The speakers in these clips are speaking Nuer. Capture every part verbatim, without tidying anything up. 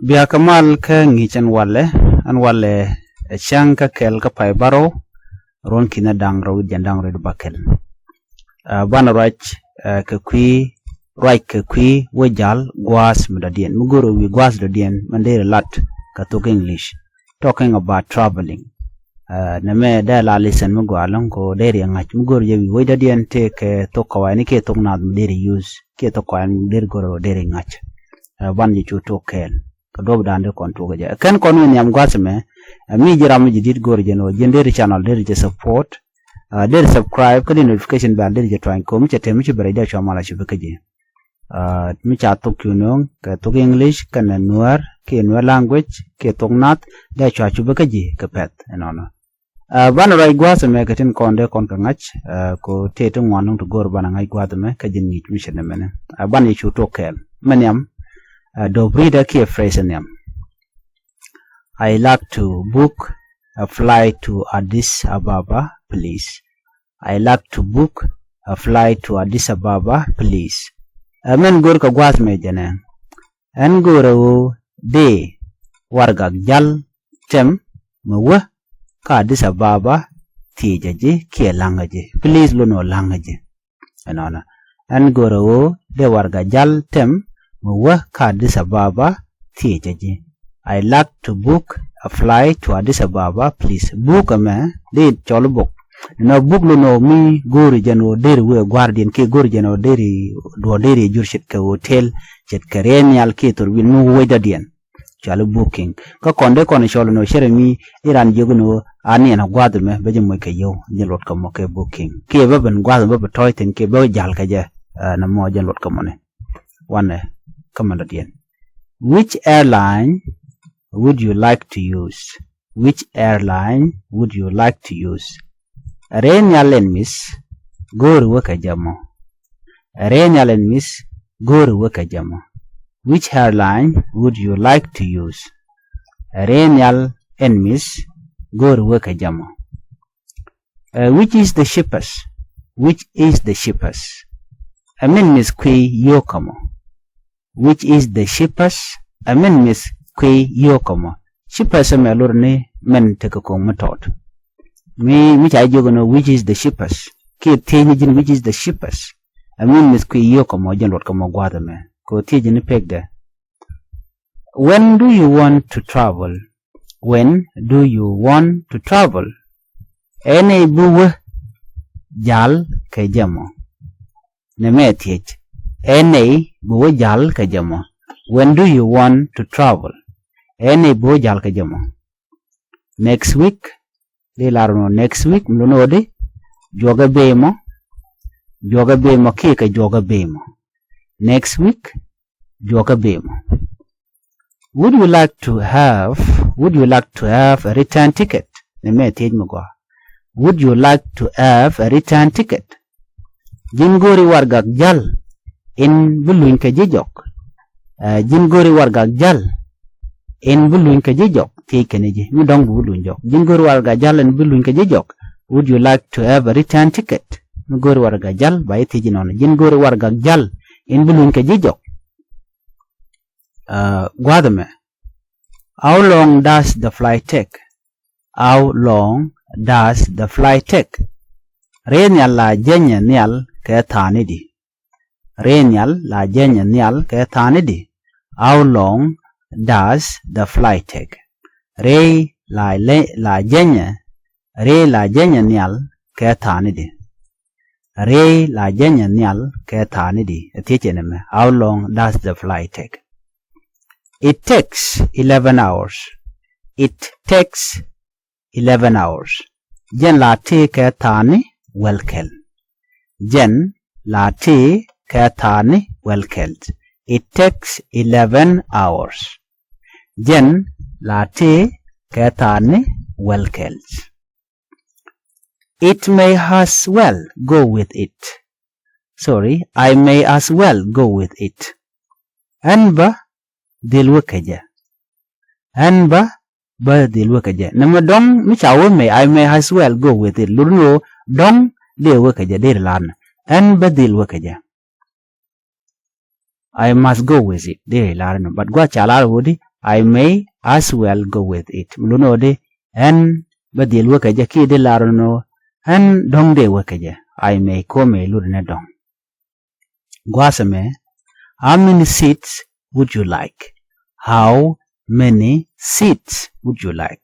Bia kɛ mal kä ŋi̱i̱c ɛn walɛ, ɛn walɛ ɛ cäŋ kä kɛl kä pay bärɔw, ruɔ̱n ki̱n ɛ da̱ŋ rɛw wi̱c jiɛn da̱ŋ rɛw wi̱c bäkɛl. Ɛ, banɛ ruac, ɛ, kɛ kui̱, ruac kɛ kui̱ wä jal gua̱a̱th mi dɔ̱diɛn. Mi go̱o̱r wi̱i̱ gua̱a̱th dɔ̱diɛn, mɛn deri lat kɛ thok English. Talking about traveling. Ɛ, nɛmɛ dee la lesson mi gɔaa ɛlɔ̱ŋ kɛ ɣöö deri ŋa̱c. Mi go̱o̱r jɛ wi̱i̱ wec dɔ̱diɛn tëë kɛ thok kɔwayni kiɛ thok naath mi deri use. Kiɛ thok kɔwayni deri go̱o̱r ɣöö deri ŋa̱c. Ɛ, banɛ jɛ cu tok kɛɛl. Kɛ duɔ̱pdan dee kɔn tuɔk kɛ jɛ. Ɛ, kɛn kɔn wi̱i̱ nhiam gua̱a̱th ɛmɛ. Ɛ, mi ji̱ ram mi jɛ di̱t go̱o̱r jɛ ni ɣöö ji̱n deri channel deri jɛ support. Ɛ, deri subscribe kä di notification bell deri jɛ tuany ko̱mi cɛ tɛm mi ci bɛ rɛy dee cua mal a ci bä kä ji̱. Ɛ, mi ca thok cu nööŋ kɛ thok English kɛnɛ Nuäär kiɛ Nuäär language kiɛ thok naath dee cua cu bä kä ji̱ kɛ pɛ̈th ɛnɔnɔ. Ɛ, banɛ ruac gua̱a̱th ɛmɛ kɛ tin kɔn dee kɔn kɛ ŋa̱c, ɛ, kɛ ɣöö tëë ti ŋuan nɔŋ ti go̱o̱r banɛ ŋa̱c gua̱a̱th ɛmɛ kä ji̱n ŋi̱i̱c mi ce̱t nɛmɛni. Ɛ, banɛ cu tok kɛɛl. Mɛ nhiam, ɛ, döp ri̱tdä kiɛ phrase nhiam. I like to book a flight to Addis Ababa, please. I like to book a flight to Addis Ababa, please. Ɛ, mɛn go̱o̱r kɛ gua̱a̱th ɛmɛ jɛnɛ. Ɛn go̱o̱rä ɣöö dee warɛgak jal tɛm mi wä kä Addis Ababa thiecä ji̱ kiɛ la̱ŋä ji̱. Please lotnɔ la̱ŋä ji̱. Ɛnɔnɔ. Ɛn go̱o̱rä ɣöö dee warɛgak jal tɛm mi wä kä Addis Ababa thiecä ji̱. I like to book a flight to Addis Ababa, please. Book ɛmɛ dee cɔl book. Nɔ book lotnɔ mi go̱o̱ri jɛn ɣöö deri wee gua̱a̱rdiɛn kiɛ go̱o̱ri jɛn ɣöö deri duɔ̱ɔ̱r deri jur ce̱tkɛ hotel, ce̱tkɛ rɛy nhial kiɛ thurbil mi wec dɔ̱diɛn. Cɔali booking. Kä kɔn dee kɔn cɔl nɔ cɛ rɛ mi i̱ ran jiök ni ɣöö a niɛn a gua̱a̱th ɛmɛ bä jɛ moc kɛ yio̱w, jɛ luɔt kɛ mɔ kɛ booking. Kiɛ bä ben gua̱a̱th ɛmɛ bä bi tɔ̱ɔ̱c thi̱n kiɛ bä jal kɛ jɛ, ɛ, nɔmɔ jɛ luɔt kɛ mɔni. Wanɛ kä mɛn dɔ̱diɛn. Which airline would you like to use? Which airline would you like to use? Rɛy nhial ɛn mi̱th go̱o̱ri wä kɛ jɛ mɔ. Rɛy nhial ɛn mi̱th go̱o̱ri wä kɛ jɛ mɔ. Which airline would you like to use? Rɛy nhial ɛn mi̱th go̱o̱ri wä kɛ jɛ mɔ. Ɛ, which is the cheapest? Which is the cheapest? Ɛ min mi̱th kui̱ yio̱o̱kä mɔ. Which is the cheapest? Ɛ min mi̱th kui̱ yio̱o̱kä mɔ. Cheapest ɛmɛ lur ni min tekɛ ko̱ŋ mi tɔt. Mi, mi ca jiök ɛn ɣöö which is the cheapest? Kiɛ thiec ni ji̱n which is the cheapest? Ɛ min mi̱th kui̱ yio̱o̱kä mɔ jɛn luɔt kɛ mɔ gua̱a̱th ɛmɛ. Kɛ ɣöö thiec ni pekdɛ. When do you want to travel? When do you want to travel? Ɛn nɛy bi wä jal kɛ jɛ mɔ? Nɛmɛ thiec. Ɛn nɛy bi wä jal kɛ jɛ mɔ? When do you want to travel? Ɛn nɛy bi wä jal kɛ jɛ mɔ? Next week. Di lar nɔ next week mi lun odi. Juɔkɛ bey mɔ. Juɔkɛ bey mɔ kiɛ kɛ juɔkɛ bey mɔ. Next week. Juɔkɛ bey mɔ. Would you like to have, would you like to have a return ticket? Nɛmɛ thiec mi gɔaa. Would you like to have a return ticket? Ji̱n go̱o̱ri warɛgak jal in bi luny kɛ ji̱ jɔk. Ɛ, ji̱n go̱o̱ri warɛgak jal in bi luny kɛ ji̱ jɔk. Thiec kɛn ji̱ mi dɔ̱ŋ bi luny jɔk. Ji̱n go̱o̱ri warɛgak jal in bi luny kɛ ji̱ jɔk. Would you like to have a return ticket? Mi go̱o̱ri warɛgak jal ba ji̱ thiec inɔnɔ. Ji̱n go̱o̱ri warɛgak jal in bi luny kɛ ji̱ jɔk. Ɛ, gua̱a̱th ɛmɛ. How long does the flight take? How long does the flight take? Rɛy nhial la jɛnyɛ nhial kɛ tha̱a̱ŋ i̱di? Rɛy nhial la jɛnyɛ nhial kɛ tha̱a̱ŋ i̱di? How long does the flight take? Rɛy la lɛ-, la jɛnyɛ, rɛy la jɛnyɛ nhial kɛ tha̱a̱ŋ i̱di? Rɛy la jɛnyɛ nhial kɛ tha̱a̱ŋ i̱di? Ɛ thiecɛ nɛmɛ. How long does the flight take? It takes eleven hours. It takes eleven hours. Jɛn la tëë kɛ tha̱a̱ŋ wäl kɛl. Jɛn la tëë kɛ tha̱a̱ŋ wäl kɛl. It takes eleven hours. Jɛn la tëë kɛ tha̱a̱ŋ wäl kɛl. It may as well go with it. Sorry, I may as well go with it. Ɛn bä dhil wä kɛ jɛ. Ɛn bä, bä dhil wä kɛ jɛ. Nɛmɛ dɔ̱ŋ mi ca wä may, I may as well go with it. Lur ni ɣöö dɔ̱ŋ dee wä kɛ jɛ, dee ri lar ni. Ɛn bä dhil wä kɛ jɛ. I must go with it. Dee ri lar ni. But gua ca lar wä di, I may as well go with it. Mi luni ɣöö di ɣän bä dhil wä kɛ jɛ kiɛ di lar nɔ ɣän dɔ̱ŋ dee wä kɛ jɛ. I may kɛ ɣöö may luni dɔ̱ŋ. Gua̱a̱th ɛmɛ, how many seats would you like? How many seats would you like?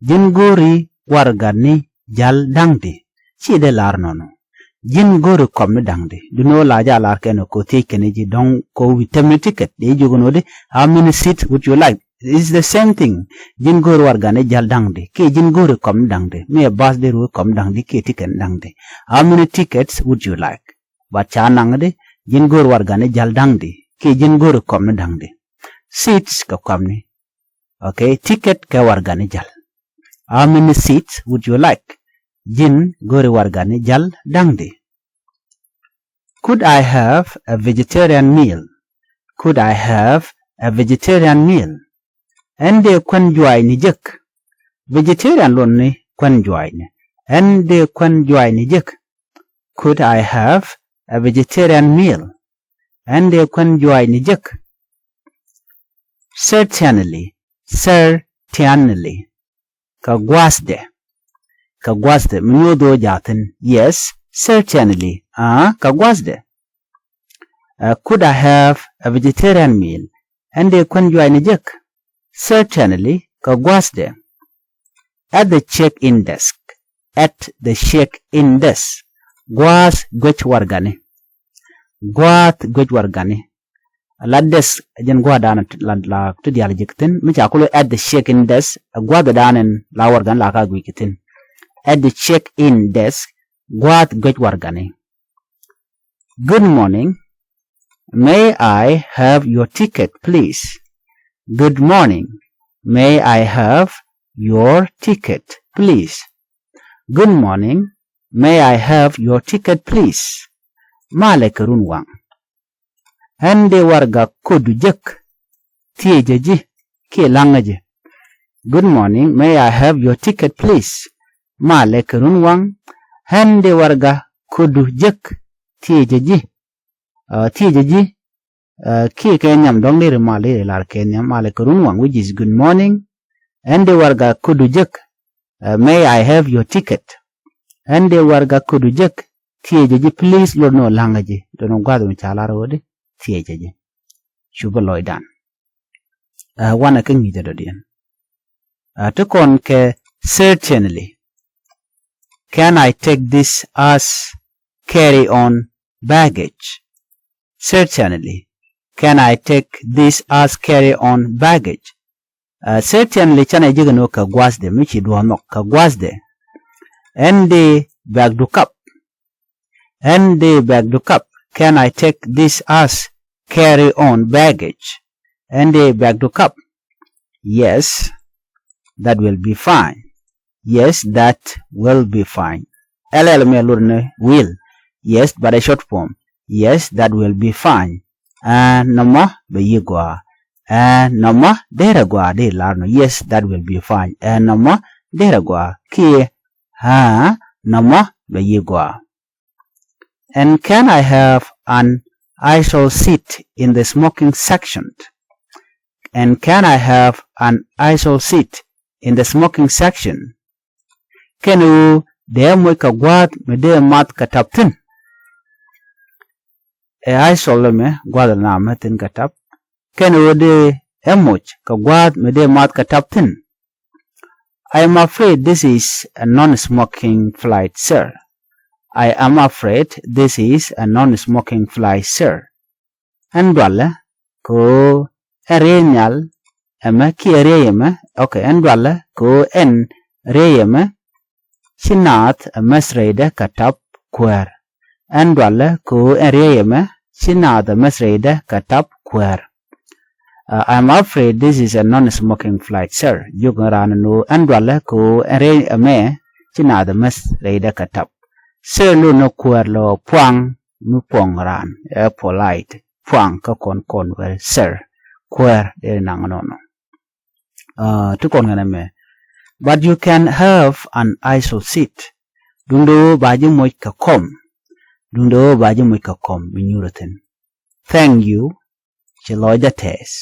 Ji̱n go̱o̱ri warɛgani jäl da̱ŋ di? Ci dee lar nɔnɔ. Ji̱n go̱o̱ri kɔm ni da̱ŋ di? Duŋni ɣöö la jɛ a lar kɛn ɛ kɛ ɣöö thiec kɛn ji̱ dɔ̱ŋ kɛ ɣöö wi̱i̱ tämɛ ticket dee jiök ɛn ɣöö di, how many seats would you like? It's the same thing. Ji̱n go̱o̱ri warɛgani jäl da̱ŋ di kiɛ ji̱n go̱o̱ri kɔm ni da̱ŋ di? Mi ɛ bus dee ruɔ̱k kɔm da̱ŋ di kiɛ ticket da̱ŋ di? How many tickets would you like? But ca naŋ di ji̱n go̱o̱ri warɛgani jäl da̱ŋ di kiɛ ji̱n go̱o̱ri kɔm ni da̱ŋ di? Seats kɛ kɔm ni. Okay, ticket kɛ warɛgani jäl. How many seats would you like? Ji̱n go̱o̱ri warɛgani jäl da̱ŋ di? Could I have a vegetarian meal? Could I have a vegetarian meal? Ɣän dee kuän juaacni jek? Vegetarian luɔtni kuän juaacni. Ɣän dee kuän juaacni jek? Could I have a vegetarian meal? Ɣän dee kuän juaacni jek? Certainly, certainly. Kɛ gua̱a̱thdɛ. Kɛ gua̱a̱thdɛ. Mi nyuɔth ɣöö jaathin. Yes, certainly. Aa, kɛ gua̱a̱thdɛ. Uh, could I have a vegetarian meal? Ɣän dee kuän juaacni jek? Certainly, kɛ gua̱a̱thdɛ. At the check-in desk. At the check-in desk. Gua̱a̱th guec warɛgani. Gua̱a̱th guec warɛgani. La desk ɛ jɛn gua̱a̱th da̱a̱n la, la ti diaal ji̱ kɛ thi̱n. Mi ca kulɛ at the check-in desk, ɛ gua̱a̱th da̱a̱n ɛn la warɛgani la ka guic kɛ thi̱n. At the check-in desk, gua̱a̱th guec warɛgani. Good morning. May I have your ticket, please? Good morning. May I have your ticket, please? Good morning. May I have your ticket, please? Malɛ kɛ run waŋ. Ɣän dee warɛga ko̱du jek? Thiecä ji̱ kiɛ la̱ŋä ji̱. Good morning. May I have your ticket, please? Malɛ kɛ run waŋ. Ɣän dee warɛga ko̱du jek? Thiecä ji̱. Uh, thiecä ji̱. Uh, kiɛ kɛ nhiam dɔ̱ŋ deri mal deri lar kɛ nhiam, malɛ kɛ run waŋ, which is good morning. Ɣän dee warɛga ko̱du jek? Uh, may I have your ticket? Ɣän dee warɛga ko̱du jek? Thiecä ji̱, please, lot ni ɣöö la̱ŋä ji̱. Lot ni gua̱a̱th mi ca lar ɣöö di thiecä ji̱. Cupä lɔcdan. Uh, wanɛ kä ŋi̱i̱cä dɔ̱diɛn. Uh, ti kɔn kɛ certainly. Can I take this as carry-on baggage? Certainly. Can I take this as carry-on baggage? Uh, certainly, canɛ jek ni ɣöö kɛ gua̱a̱thdɛ, mi ci duɔ̱ɔ̱r nhɔk, kɛ gua̱a̱thdɛ. Ɣän dee bɛ̈kdu kap? Ɣän dee bɛ̈kdu kap? Can I take this as carry-on baggage? Ɣän dee bɛ̈kdu kap? Yes, that will be fine. Yes, that will be fine. L L mɛ lot ni will. Yes, but a short form. Yes, that will be fine. Ɛɛ, nɔmɔ bɛ yi̱ gɔaa. Ɛɛ, nɔmɔ derɛ gɔaa, dee lar nɔ. Yes, that will be fine. Ɛɛ, nɔmɔ derɛ gɔaa. Kiɛ, ɛɛ, nɔmɔ bɛ yi̱ gɔaa. And can I have an aisle seat in the smoking section? And can I have an aisle seat in the smoking section? Kɛn ɣöö dee ɛ moc kɛ gua̱a̱th mi dee math kɛ tap thi̱n? Ɛ aisle mɛ gua̱a̱th ɛ naam ɛ thi̱n kɛ tap. Kɛn ɣöö dee ɛ moc kɛ gua̱a̱th mi dee math kɛ tap thi̱n? I am afraid this is a non-smoking flight, sir. I am afraid this is a non-smoking flight, sir. Ɛn dualɛ kɛ ɣöö ɛn riey nhial ɛmɛ kiɛ riey ɛmɛ, okay, ɛn dualɛ kɛ ɣöö ɛn riey ɛmɛ ci naath ɛ mɛth rɛydɛ kɛ tap kuäär. Ɛn dualɛ kɛ ɣöö ɛn riey ɛmɛ ci naath ɛ mɛth rɛydɛ kɛ tap kuäär. Uh, I'm afraid this is a non-smoking flight, sir. Jiök ni raan ɛn ɣöö ɛn dualɛ kɛ ɣöö ɛn riey ɛmɛ ci naath ɛ mɛth rɛydɛ kɛ tap. Sir lot ni kuäär lɔ puaŋ mi puɔ̱ŋ raan, ɛ polite. Puaŋ kä kɔn kɔn wee sir. Kuäär dee naŋ nɔnɔ. Uh, ti kɔn ŋänɛ mɛ. But you can have an aisle seat. Duundɛ ɣöö ba ji̱ moc kɛ kɔm. Duundɛ ɣöö ba ji̱ moc kɛ kɔm mi nyuurä thi̱n. Thank you. Ci lɔcdä tɛɛth.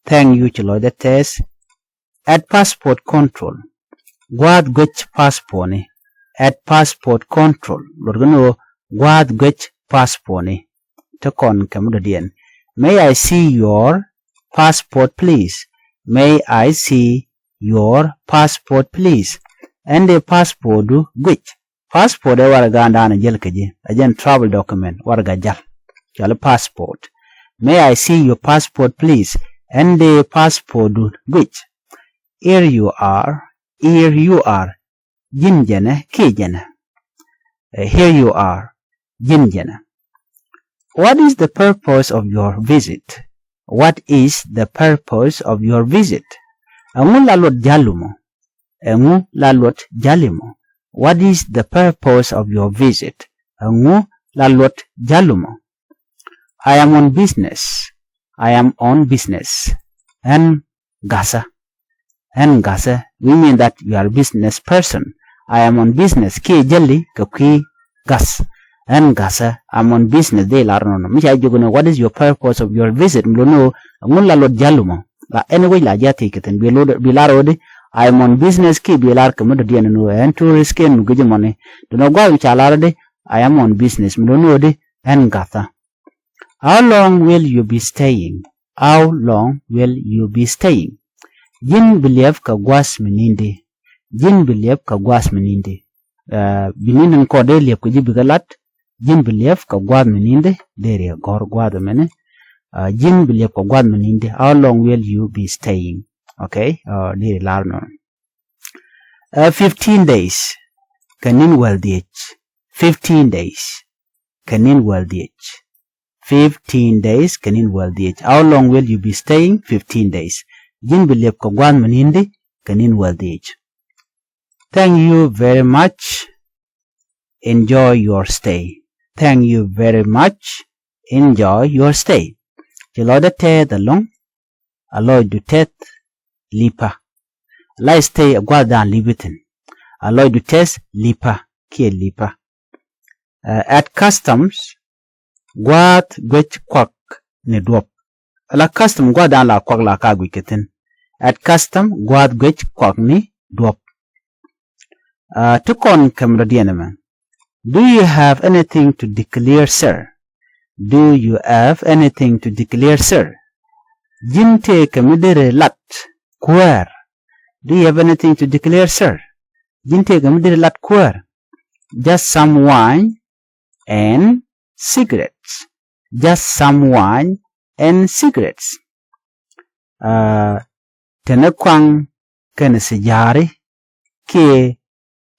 Thank you, ci lɔcdä tɛth. At passport control. Gua̱a̱th guec passport ni. At passport control. Luɔt kɛ ni ɣöö gua̱a̱th guec passport ni. Ti kɔn kɛ mi dɔ̱diɛn. May I see your passport, please? May I see your passport, please? Ɛn dee passport du guec. Passport ɛ warɛga in daan a jäl kä ji̱, ɛ jɛn travel document, warɛga jäl. Cɔali passport. May I see your passport, please? Ɛn dee passport du guec. Here you are. Here you are. Ji̱n jɛnɛ, kiɛ jɛnɛ. Eh, here you are. Ji̱n jɛnɛ. What is the purpose of your visit? What is the purpose of your visit? Ɛŋu la luɔt ja̱lu mɔ? Ɛŋu la luɔt ja̱lu mɔ? What is the purpose of your visit? Ɛŋu la luɔt ja̱lu mɔ? I am on business. I am on business. Ɛn ga̱thä. Ɛn ga̱thä. We mean that you are a business person. I am on business. Kiɛ jäli kɛ kui̱ ga̱th. Ɛn ga̱thä. I'm on business. Dee lar nɔnɔ. Mi ca jiök ni, what is your purpose of your visit? Mi lo̱n ni ɣöö ɛŋu la luɔt ja̱lu mɔ? La ɛn wec la ji̱ a thiec kɛ thi̱n. Bi lo̱, bi lar ɣöö di, I am on business kiɛ bi lar kɛ mi dɔ̱diɛn ni ɣöö ɛn tourist kiɛ ɛn mi gui̱ci mɔni. Duundɛ gua̱a̱th mi ca lar ɣöö di, I am on business. Mi lo̱n ni ɣöö di, ɛn ga̱thä. How long will you be staying? How long will you be staying? Ji̱n bi liɛp kɛ gua̱a̱th mi ni̱n di? Ji̱n bi liɛp kɛ gua̱a̱th mi ni̱n di? Eh, bi ni̱n in kɔn dee liɛp kɛ ji̱ bikɛ lat. Ji̱n bi liɛp kɛ gua̱a̱th mi ni̱n di? Deri gɔ̱r gua̱a̱th mɛni. Eh, ji̱n bi liɛp kɛ gua̱a̱th mi ni̱n di? How long will you be staying? Okay. Eh, deri lar nɔ. Eh, fifteen days. Kɛ ni̱n wäl dhiec. Fifteen days. Kɛ ni̱n wäl dhiec. Fifteen days. Kɛ ni̱n wäl dhiec. How long will you be staying? Fifteen days. Ji̱n bi liɛp kɛ gua̱a̱th mi ni̱n di? Kɛ ni̱n wäl dhiec. Thank you very much. Enjoy your stay. Thank you very much. Enjoy your stay. Ci lɔcdä tɛth ɛlɔ̱ŋ. A lɔcdu tɛth lipä. La stay ɛ gua̱a̱th dan lipi thi̱n. A lɔcdu tɛth lipä kiɛ lipä. Eh, at customs, gua̱a̱th guec kuak ni duɔ̱p. La custom gua̱a̱th dan la kuak la ka guic kɛ thi̱n. At custom, gua̱a̱th guec kuak ni duɔ̱p. Ah, ti kɔn kɛ mi dɔ̱diɛn ɛmɛ. Do you have anything to declare, sir? Do you have anything to declare, sir? Ji̱n tëëkɛ mi deri lat kuäär? Do you have anything to declare, sir? Ji̱n tëëkɛ mi deri lat kuäär? Just some wine and cigarettes. Just some wine and cigarettes. Ah, teni kuaŋ kɛnɛ sijaari kiɛ,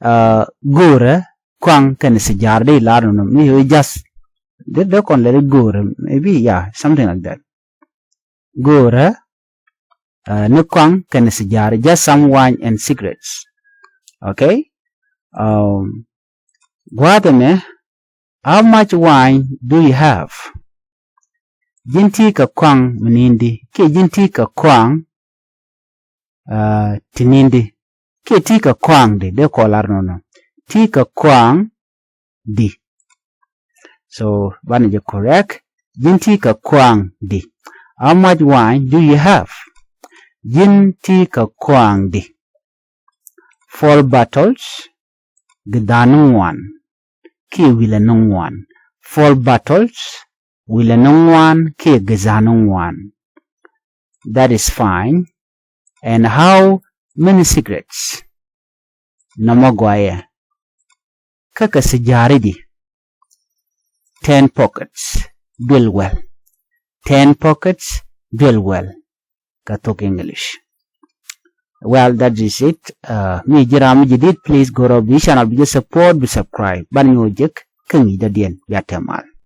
ah, go̱o̱rä kuaŋ kɛnɛ sijaari, dee lar nɔnɔ mi ɣöö just dee, dee kɔn lɛri go̱o̱rä, maybe, yeah, something like that. Go̱o̱rä, ah, ni kuaŋ kɛnɛ sijaari, just some wine and cigarettes. Okay. Um, gua̱a̱th ɛmɛ, how much wine do you have? Ji̱n ti kɛ kuaŋ mi ni̱n di kiɛ ji̱n ti kɛ kuaŋ, ah, ti ni̱n di kiɛ ti kɛ kuaŋ di, dee kɔn lar nɔnɔ. Ti kɛ kuaŋ di. So banɛ jɛ correct. Ji̱n ti kɛ kuaŋ di. How much wine do you have? Ji̱n ti kɛ kuaŋ di. Four bottles, gidhani ŋuan kiɛ wilɛ ni ŋuan. Four bottles, wilɛ ni ŋuan kiɛ gidhani ŋuan. That is fine. And how many cigarettes? Nɔmɔ gɔaa yɛ. Kä kɛ sijaari di? Ten pockets, duël wäl. Ten pockets, duël wäl. Kä thok English. Well, that is it. Uh, mi ji̱ ram mi jadid, please go rɔ bi channel bi jɛ support, bi subscribe. Banɛ nyuɔ̱th jek kä ŋi̱i̱c dɔ̱diɛn, bia tɛm mal.